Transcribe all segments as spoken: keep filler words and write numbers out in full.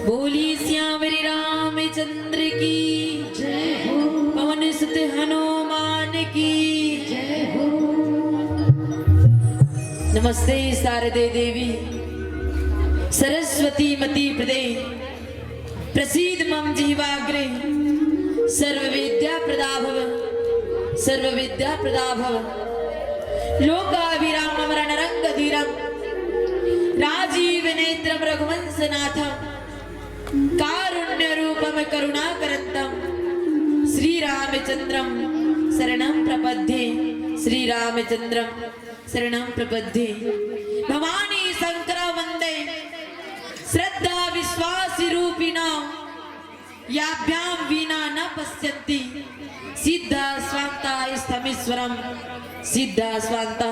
बोलिए सियावर रामचंद्र की जय हो। पवन सुत हनुमान की जय हो। नमस्ते शारदे देवी सरस्वती मति प्रदे प्रसीद मम जिह्वाग्रे सर्व विद्या प्रदा भव, सर्व विद्या प्रदा भव। लोकाभिरामम रणरंग धीरम राजीव नेत्रम रघुवंशनाथम कारुण्य रूपम करुणाकरंतम श्री रामचंद्रम शरणम प्रपद्ये, श्री रामचंद्रम शरणम प्रपद्ये। भवानी शंकर वंदे श्रद्धा विश्वास रूपिणा याभ्याम वीणा न पश्यंती सिद्धा स्वांता स्थमीश्वरम, सिद्धा स्वांता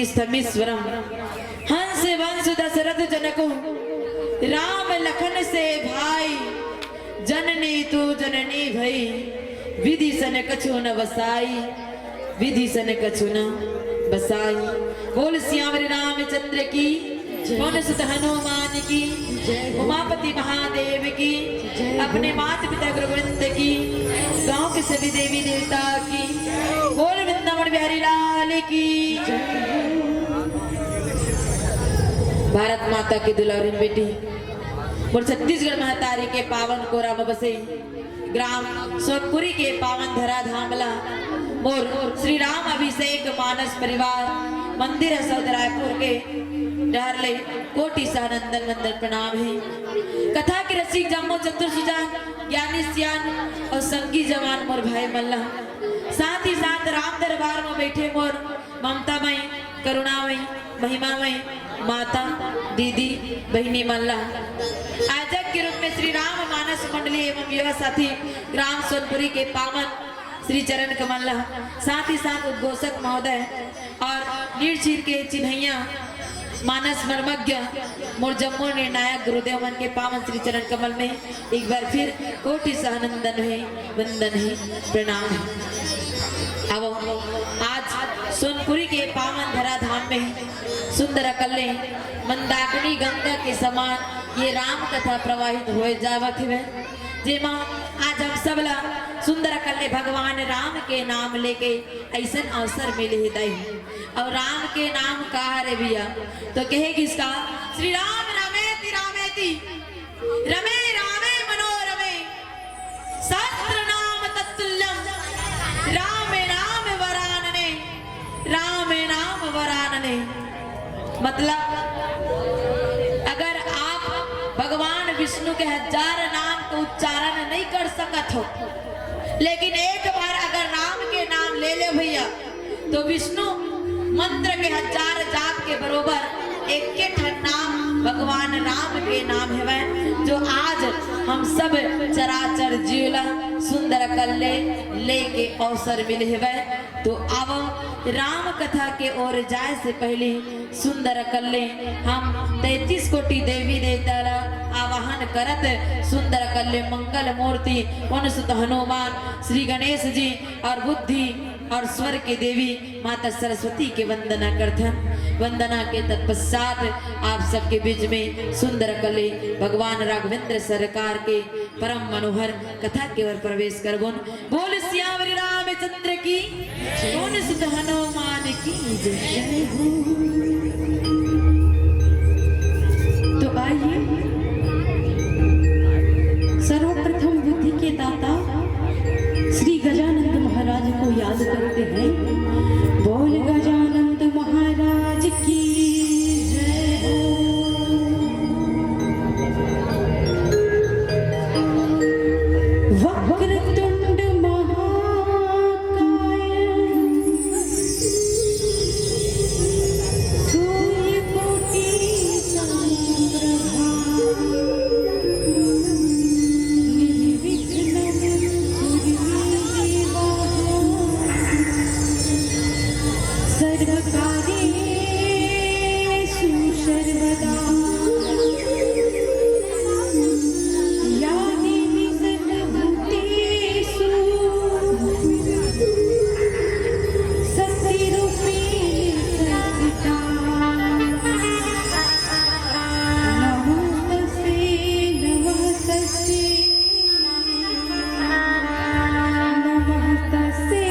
स्थमीश्वरम। हंस वंश दशरथ जनको राम लखन से भाई, जननी तू जननी भई विधि सन कछु न वसाई, विधि सन कछु न बसाई। बोल सियावर रामचंद्र की जय। पवन सुत हनुमान की जय। उमापति महादेव की जय। अपने माता पिता गुरु वृंद की गांव के सभी देवी देवता की बोल वृंदावन बिहारी लाल की जय। भारत माता की दुलारिन बेटी मोर छत्तीसगढ़ महतारी के पावन कोरा म बसे ग्राम सोनपुरी के पावन धरा धाम ला मोर श्री राम अभिषेक मानस परिवार मंदिर हसौद रायपुर के डहर ले कोटि सहनंदन वंदन प्रणाम हे। कथा के रसिक जम्मो चतुर सुजान ज्ञानी सियान अउ संगी जवान मोर भाई मन ला, साथ ही साथ राम दरबार म बैठे मोर ममता मई, करुणा मई, महिमा मई माता, दीदी, बहिनी मन ला आयोजक के रूप में श्री राम मानस मंडली एवं युवा साथी ग्राम सोनपुरी के पावन श्री चरण कमल ला, साथ ही साथ उद्घोषक महोदय और नीर चीर के चिन्हैया मानस मर्मज्ञ मोर जम्मो निर्णायक गुरुदेव मन के पावन श्री चरण कमल में एक बार फिर कोटि सहनंदन हे, वंदन हे, प्रणाम हे। अब आज सोनपुरी के पावन धरा धाम में सुंदर अकल्ले मंदाकिनी गंगा के समान ये राम कथा प्रवाहित होए जावत हवे, जेमा आज हम सब ला सुंदर अकल्ले भगवान राम के नाम लेके ऐसन अवसर मिले हे दाई। अउ राम के नाम का हरे भैया? तो कहे किसका, श्री राम रमेति रामेति रमे रामे मनोरमे। सहस्र नाम तत्तुल्यम रामे नाम वरानने, रामे नाम वरानने। मतलब, अगर आप भगवान विष्णु के हजार नाम का उच्चारण नहीं कर सकत हो, लेकिन एक बार अगर राम के नाम ले ले भैया, तो विष्णु मंत्र के हजार जाप के बरोबर एक के ठन नाम भगवान राम के नाम हवय, जो आज हम सब चराचर जीव ला सुंदर अकल्ले लेके अवसर मिले हवय। तो आवो राम कथा के ओर जाए से पहले सुंदर अकल्ले हम तैंतीस कोटि देवी देवता ला आवाहन करत सुंदर अकल्ले मंगल मूर्ति पवन सुत हनुमान श्री गणेश जी और बुद्धि और स्वर के देवी माता सरस्वती के वंदना करथन। वंदना के तत्पश्चात आप सबके बीच में सुंदर कले भगवान राघवेंद्र सरकार के परम मनोहर कथा के ओर प्रवेश करबोन। बोल सियावर रामचंद्र की, पवन सुत हनुमान की जय। तो आइए, सर्वप्रथम बुद्धि के दाता श्री गजानंद महाराज को याद करते हैं। बोल गजानंद महाराज की जय हो। वक्रतुंड महाकाय सूर्यकोटि समप्रभा। निर्विघ्नं कुरु मे देवा सर्वकार्येषु सर्वदा। या देवी सर्वभूतेषु शक्तिरूपेण संस्थिता। नमो तस्यै, नमः तस्यै, नमः तस्यै,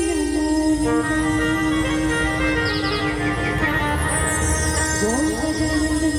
नमो नमः। बोल गजानन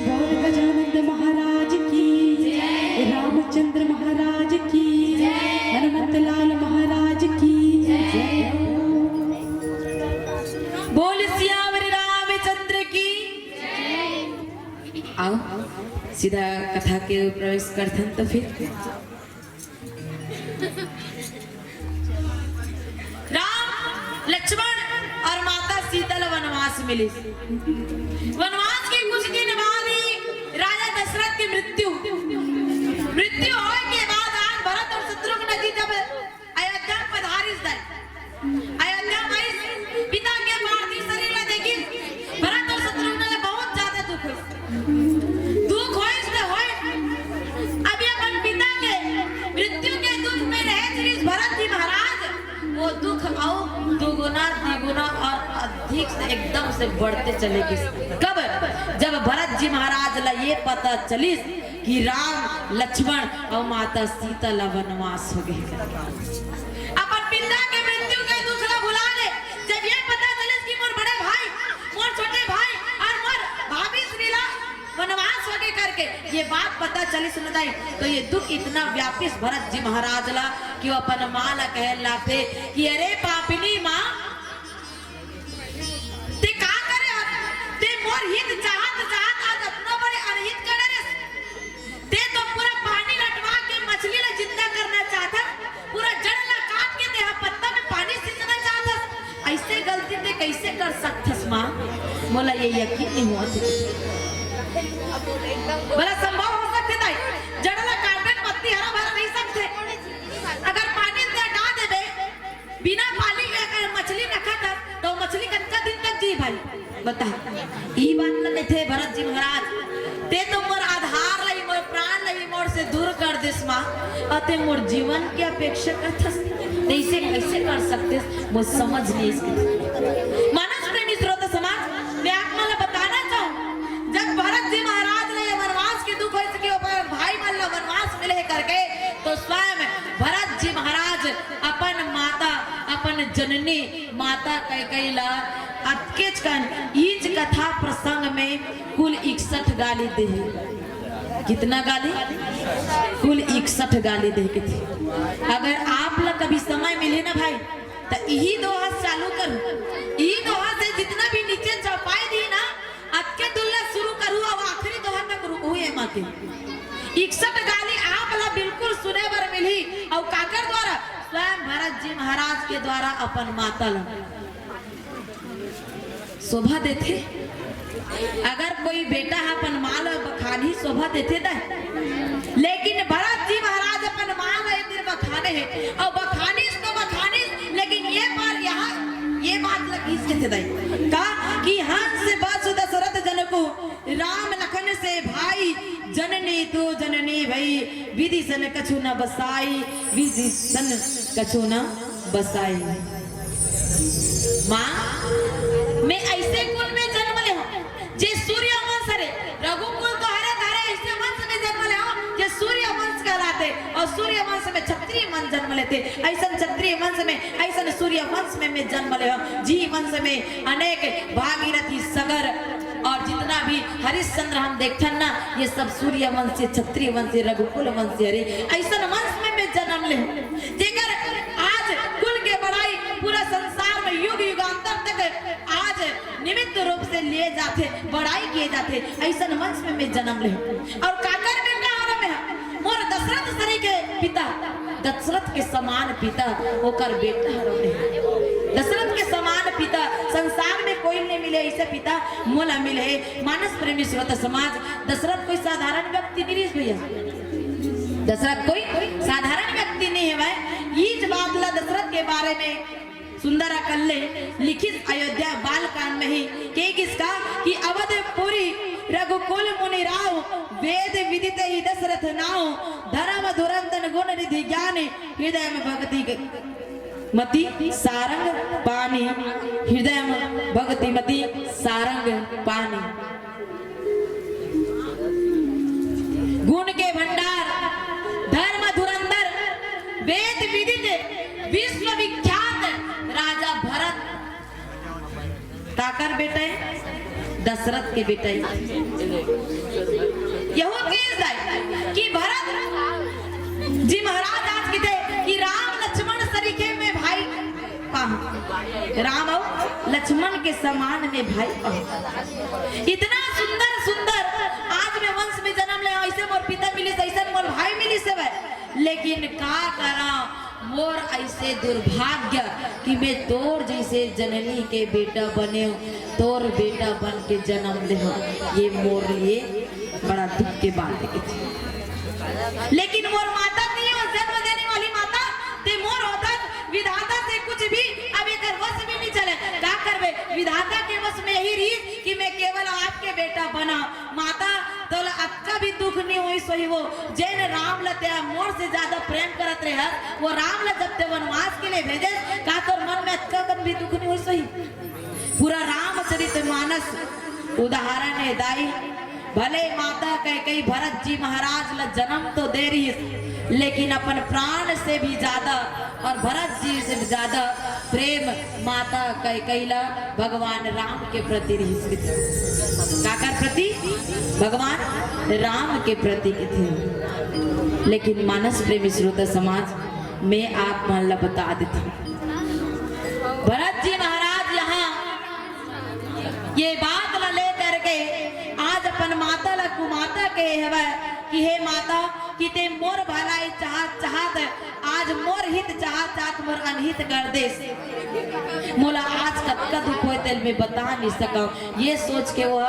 गौर गजानंद महाराज की, रामचंद्र महाराज की, हनुमंत लाल महाराज की। बोल सियावर रामचंद्र की। आओ, सीधा कथा के प्रवेश करथन तो फिर। राम, लक्ष्मण और माता सीता ला वनवास मिलिस। वनवास के कुछ दिन बाद ही राजा दशरथ की मृत्यु, मृत्यु होए के बाद आज भरत और शत्रुघ्न जी जब अयोध्या में पधारिस दाई, अयोध्या में आइस, पिता के पार्थिव शरीर ला देखिस, भरत और शत्रुघ्न ला बहुत ज्यादा दुख होइस। दुख होइस त होइस, अब ये अपन पिता के मृत्यु के दुख में रहे श्री भरत जी महाराज, वो दुख अउ दुगुना, तिगुना और अधिक से एकदम से बढ़ते चले गिस। कब? जब भरत जी महाराज ला ये पता चलिस कि राम, लक्ष्मण और माता सीता ला वनवास हो गे। अपन पिता के मृत्यु के दुख ला भुला दे। जब ये पता चलिस कि मोर बड़े भाई, मोर छोटे भाई और मोर भाभी श्री ला वनवास हो गे करके ये बात पता चलिस न दाई, तो ये दुख इतना व्यापिस भरत जी महाराज ला कि वो अपन माँ ला कहे लागथे कि अरे पापिनी माँ, ते का करे हस? ते मोर हित चाहत चाहत आज अतना बड़े अनहित करे रे। ते तो पूरा पानी लटवा के मछली ला जिंदा करना चाहत हस, पूरा जड़ ला काट के ते ह पत्ता में पानी सींचना चाहत हस। ऐसे गलती ते कैसे कर सकथस माँ? मोला ये यकीन नहीं होत हे। भला संभव हो सकथे दाई? जड़ ला काटबे, पत्ती हरा भरा रह सकथे। अगर पानी ते हटा देबे, बिना पानी के अगर मछली रखत हस, तो मछली कतका दिन तक जी भाई? बता। ई बात ल कहिथे भरत जी महाराज, ते तो मोर आधार ला ही, मोर प्राण ला ही मोर से दूर कर देस माँ, अउ ते मोर जीवन के अपेक्षा करथस, ते इसे कैसे कर सकतेस? मोर समझ नहीं इसके। मानस प्रेमी श्रोता समाज, मैं आप मन ला बताना चाहूँ, जब भरत जी महाराज ला ये वनवास के दुख होइस कि ओकर भाई मन ला वनवास मिले हे करके, तो स्वयं भरत जी महाराज अपन माता, अपन जननी माता कैकेयी ला अतकेच कन ईच कथा प्रसंग में कुल इकसठ गाली देहे। कितना गाली? कुल इकसठ गाली दे के थे। अगर आप ला कभी समय मिले ना भाई, तो यही दोहा चालू करू, यही दोहा से जितना भी नीचे चौपाई दी ना, अतके दुल्ला शुरू करू और आखिरी दोहा तक रुकू ये माँ के। इकसठ गाली आप ला बिल्कुल सुने बर मिली और काकर द्वारा? स्वयं भरत जी महाराज के द्वारा अपन माता ला। शोभा देथे। अगर कोई बेटा ह अपन माँ ला बखानही, शोभा देथे दाई। लेकिन भरत जी महाराज अपन माँ ला ए दिन बखाने हे, अउ बखानिस तो बखानिस, लेकिन ये बार यहाँ ये बात लगिस के थे दाई। का कि हंस बसु दशरथ जन को, राम लखन से भाई, जननी तो जननी भई, विधि सन कछु न बसाई, विधि सन कछु न बसाई। माँ, मैं ऐसे कुल में जन्म ले हूँ, जे सूर्य वंश हरे, रघुकुल तो हरे धारे, ऐसे वंश में जन्म ले हूँ, जे सूर्य वंश कहलाथे, अउ सूर्य वंश में क्षत्रिय जन्म लेथे, अइसन क्षत्रिय वंश में, अइसन सूर्य वंश में मैं जन्म ले हूँ। जी वंश में अनेक भागीरथी सगर और जितना भी हरिश्चंद्र हम देखथन ना, ये सब सूर्य वंश से, क्षत्रिय वंश से, रघुकुल वंश से हरे। अइसन वंश में मैं जन्म ले हूँ, जेकर आज कुल के बड़ाई पूरा संसार में युग युगांतर तक आज निमित्त रूप से लिए जाथे, बड़ाई किए जाथे। अइसन वंश में मैं जन्म ले हूँ। और काकर बेटा हरव मैं, मोर दशरथ सरीखे पिता, दशरथ के समान पिता, ओकर बेटा हरव मैं। दशरथ के समान पिता संसार में कोई नहीं मिले, अइसे पिता मोला मिले हे। मानस प्रेमी श्रोता समाज, दशरथ कोई साधारण व्यक्ति नहीं रिहिस भैया, दशरथ कोई साधारण व्यक्ति नहीं हवय। इस बात ला दशरथ के बारे में सुंदर अकल्ले लिखिस अयोध्या बालकांड में ही, के किसका कि अवधपुरी रघुकुल मुनि राव, वेद विदित ही दशरथ नाव, धर्म धुरंधर गुण निधि ज्ञानी, हृदय में भक्ति ग-, मति सारंग पानी, हृदय में भक्ति मति सारंग पानी। गुण के भंडार, धर्म धुरंधर, वेद विदित, विश्वविख्यात राजा भरत। काकर बेटा हे? दशरथ के बेटा हे। यहू चीज हे कि भरत जी महाराज आज किथे कि राम लक्ष्मण सरीखे में भाई पाहूं, राम अउ लक्ष्मण के समान में भाई पाहूं। इतना सुंदर सुंदर आज मैं वंश में जन्म ले हंव, अइसे मोर पिता मिलिस, अइसन मोर भाई मिलिस हवय, लेकिन का करा, मोर अइसे दुर्भाग्य कि मैं तोर जइसे जननी के बेटा बने हंव, तोर बेटा बन के जन्म ले हंव, ये मोर लिए बड़ा दुख के बात हे। लेकिन मोर माता नहीं हो, जन्म देने वाली माता, ते मोर होतस, विधाता से कुछ भी अब एकर वश में नहीं चले। का करबे, विधाता के वश में यही रहिस कि मैं केवल आपके बेटा बना। माता, तोला अतका भी दुख नहीं होइस होही वो, जेन राम ला ते मोर से ज्यादा प्रेम करत रहस, वो राम ला जब ते वनवास के लिए भेजे, का तोर मन में अतका कन भी दुख नहीं होइस होही? पूरा रामचरित मानस उदाहरण हे दाई। भले माता कैकेयी भरत जी महाराज ला जन्म तो दे रहिस, लेकिन अपन प्राण से भी ज्यादा और भरत जी से भी ज्यादा प्रेम माता कैकेयी ला भगवान राम के प्रति रहिस। काकर प्रति? भगवान राम के प्रति किथे। लेकिन मानस प्रेमी श्रोता समाज, मैं आप मन ला बता देथंव, भरत जी महाराज यहाँ ये बात ला लेकर के आज अपन माता ला कुमाता कहे हवय कि हे माता, कि ते मोर भलाई चाहत चाहत आज मोर हित चाहत चाहत मोर अनहित कर देस। मोला आज कतका दुख होय तेला मैं बता नहीं सकंव। ये सोच के वो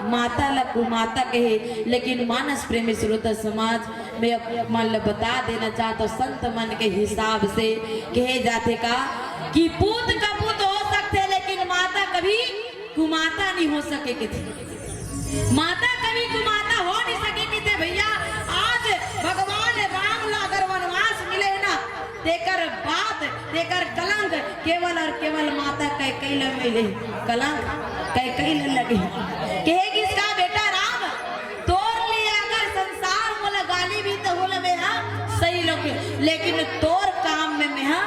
माता ला कुमाता कहे, लेकिन मानस प्रेमी श्रोता समाज, मैं आप मन ला बता देना चाहत हंव, संत मन के हिसाब से कहे जाथे का कि पूत कपूत हो सकथे, लेकिन माता कभी कुमाता नहीं हो सके कथे। माता कभी कुमाता हो नहीं सके कथे भैया। आज भगवान राम ला अगर वनवास मिले हे ना, तेकर बात, तेकर कलंक केवल और केवल माता कैकेयी ला मिले। कलंक कैकेयी ला लगे। कहे किसका बेटा राम, तोर लिए अगर संसार मोला गाली भी तो होला मैं हा सही लोग, लेकिन तोर काम में मैं हा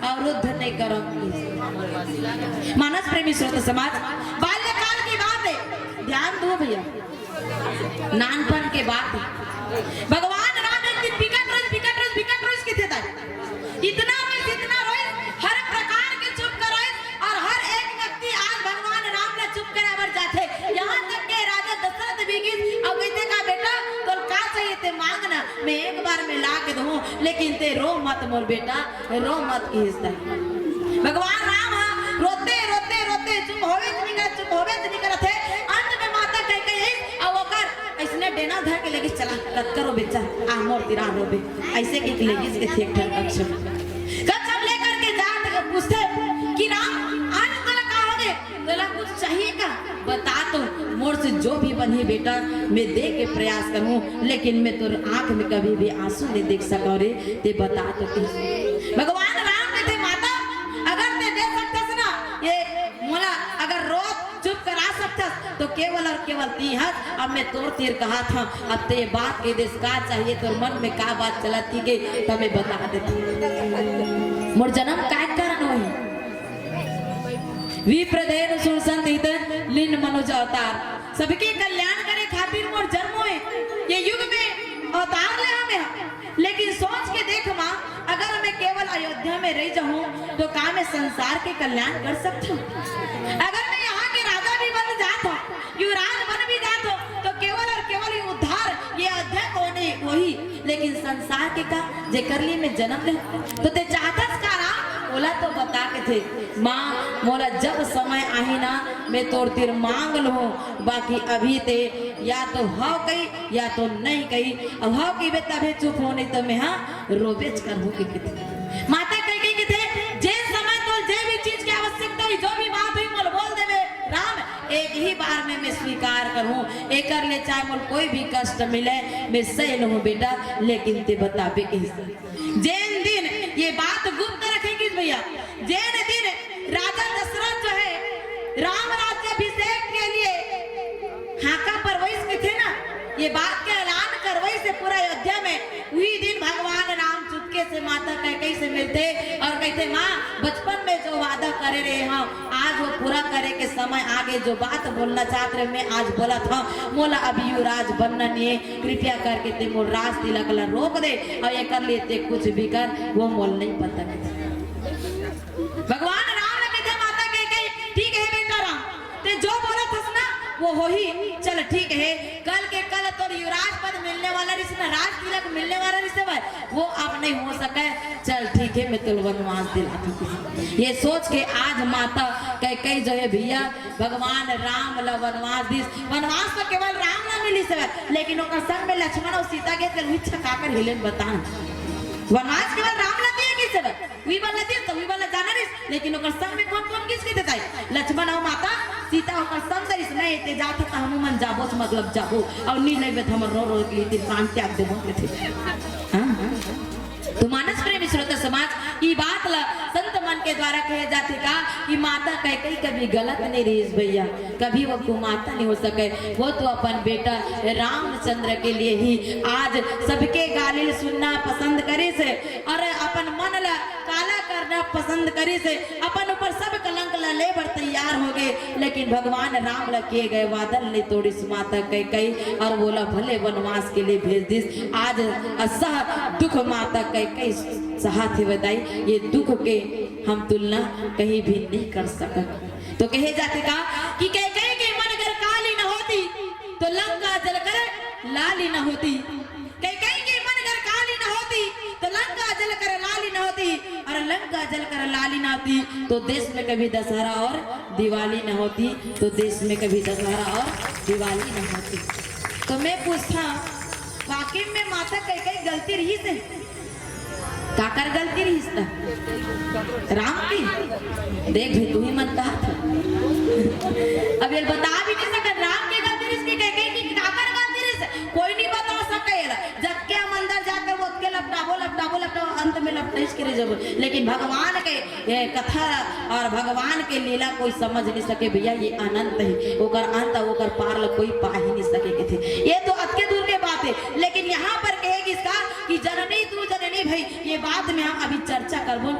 अवरुद्ध नहीं करंव। मानस प्रेमी श्रोता समाज, बाल्यकाल की बात हे, ध्यान दो भैया, नानपन के बात हे। भगवान राम एक दिन बिकट रहिस, बिकट रहिस, बिकट रहिस किथे तक। इतना रोइस, इतना रोइस, हर प्रकार के चुप करवाइस और हर एक व्यक्ति आज भगवान राम ला चुप कराए बर जाथे। यहाँ तक के राजा दशरथ भी गिस अउ कहिथे का बेटा, तोला का चाहिए ते मांग ना, मैं एक बार में ला के दूं, लेकिन ते रो मत मोर बेटा, रो मत किहिस त। भगवान राम ह रोते, रोते, रोते चुप होवे च नहीं करत, चुप होवे च नहीं करत हे। अंत में माता कैकेयी अउ ओकर अइसने डेना धर के लेगिस, चला, कतका रोबे, चल, आ मोर तीर आ रोबे। अइसे कहिके लेगिस कथे एक ठन कक्ष में। कक्ष में लेकर के जात के पूछथे कि राम, आज तोला का होगे? तोला कुछ चाहिए का? बता तो, मोर से जो भी बनही बेटा, मैं दे के प्रयास करहूं, लेकिन मैं तोर आंख में कभी भी आंसू नहीं देख सकंव रे, ते बता तो कहिस। भगवान राम कथे, माता, अगर ते दे सकथस ना, ये मोला अगर रो चुप करा सकथस, तो केवल और केवल तीं हस। अब मैं तोर तीर कहाथंव, अब तें ये बात कहि देस, का चाहिए तोर मन में, का बात चलत हे कि त मैं बता देथंव। मोर जनम काय कारण होही? विप्र धेनु सुर संत हित, लीन मनुज अवतार। सबके कल्याण करे खातिर मोर जन्म होय, ये युग में अवतार ले हंव मैं। लेकिन सोच के देख माँ, अगर मैं केवल अयोध्या में रहि जाहूँ, तो का मैं संसार के कल्याण कर सकथंव? अगर मैं यहाँ के राजा भी बन जात हंव, युवराज बन भी जात हंव, तो केवल और केवल ये उद्धार, ये अयोध्या के होही, लेकिन संसार के का, जेकर लिए मैं जनम ले हंव? तो तें चाहथस का राम? ओला तो बता, कहिथे, माँ, मोला जब समय आही ना, मैं तोर तीर मांग लूहूँ, बाकी अभी तें या तो हव कही, या तो नहीं कही। अब हव कहिबे तभे चुप होहूँ, नहीं तो मैं हा रोबेच करहूँ कहिथे। माता कैकेयी कहिथे, जेन समय तोर जे भी चीज के आवश्यकता होही, जो भी बात होही, मोला बोल देबे राम, एक ही बार में मैं स्वीकार करहूँ। एकर ले चाहे मोला कोई भी कष्ट मिले, मैं सह लूहूँ बेटा, लेकिन तें बताबे कहिस। जेन दिन ये बात गुप्त रखे गिस भैया, जेन दिन राजा दशरथ जो है राम राज्याभिषेक के लिए हाका परवइस, कहिथे ना, ये बात के ऐलान करवइस हे पूरा अयोध्या में, उही दिन भगवान राम चुपके से माता कैकेयी से मिलथे और कहिथे, माँ, बचपन में जो वादा करे रहे हंव, आज वो पूरा करे के समय आगे, जो बात बोलना चाहत रहेंव मैं आज बोलत हंव, मोला अब युवराज बनना नइ हे, कृपया करके तें मोर राज तिलक ला रोक दे और एकर लिए तें कुछ भी कर, वो मोला नहीं पता। भगवान राम ला कहिथे माता कैकेयी, ठीक हे बेटा राम, तें जो बोलत हस ना वो होही। चल ठीक हे, कल के कल तोर युवराज पद मिलने वाला रहिस ना, राज तिलक मिलने वाला रहिस हे, वो अब नहीं हो सके। चल ठीक हे, मैं तोला वनवास दिला दूंगी। ये सोच के आज माता कैकेयी जो है भैया, भगवान राम ला वनवास दिस। वनवास तो केवल राम ला मिलिस हे, लेकिन ओकर संग में लक्ष्मण और सीता गे, तेला उही छका कर हिले ल बता। वनवास केवल राम ला दिए गिस हे, उही वाला दिस, तो उही वाला जाना रहिस, लेकिन ओकर संग में कोन कोन गिस कहिथे ताई? लक्ष्मण और माता सीता ओकर संग रहिस, नहीं तें जाथस त हमू मन जाबोच, मतलब जाबो, और नहीं लेबे त हमर रो रो के लिए तें प्राण त्याग देबो कहिथे। हाँ, हाँ। तो मानस प्रेमी श्रोता समाज, ई बात ला संत मन के द्वारा कहे जाथे का कि माता कैकेयी कभी गलत नहीं रहिस भैया, कभी वो कुमाता नहीं हो सके। वो तो अपन बेटा रामचंद्र के लिए ही आज सबके गाली ल सुनना पसंद करिस और अपन मन ला काला करना पसंद करिस, अपन ऊपर सब कलंक ला ले बर तैयार हो गे, लेकिन भगवान राम ला किए गए वादा ल नहीं तोड़िस माता कैकेयी, और वोला भले वनवास के लिए भेज दिस। आज असह दुख माता कैकेयी सहत हे बताई, ये दुख के हम तुलना कहीं भी नहीं कर सकत। तो कहे जाथे का कि कैकेयी के मन अगर काली न होती, तो लंका जलकर लाली न होती। कैकेयी के मन अगर काली न होती, तो लंका जलकर लाली न होती, और लंका जलकर लाली न होती, तो देश में कभी दशहरा और दिवाली न होती, तो देश में कभी दशहरा और दिवाली न होती। तो मैं पूछथंव, वाकई में माता कैकेयी गलती रहिस हे? काकर गलती रहिस त? राम की? देख भाई, तुही मन कहत हव। अब ये बता भी नहीं सकत, राम के गलती रहिस कि कैकेयी के, काकर गलती रहिस, कोई नहीं बता सके एला। जतके हम अंदर जाके वो ओतके लपटाबो, लपटाबो, लपटाबो, अंत में लपटाइस के रह जाबो। लेकिन भगवान के ये कथा और भगवान के लीला कोई समझ नहीं सके भैया, ये अनंत हे, ओकर अंत अउ ओकर पार ला कोई पा ही नहीं सके कहिथे। ये तो अतके दूर के बात हे, लेकिन यहाँ पर कहे गिस का कि जननी तू जननी भाई, ये बात में हम अभी चर्चा करबो।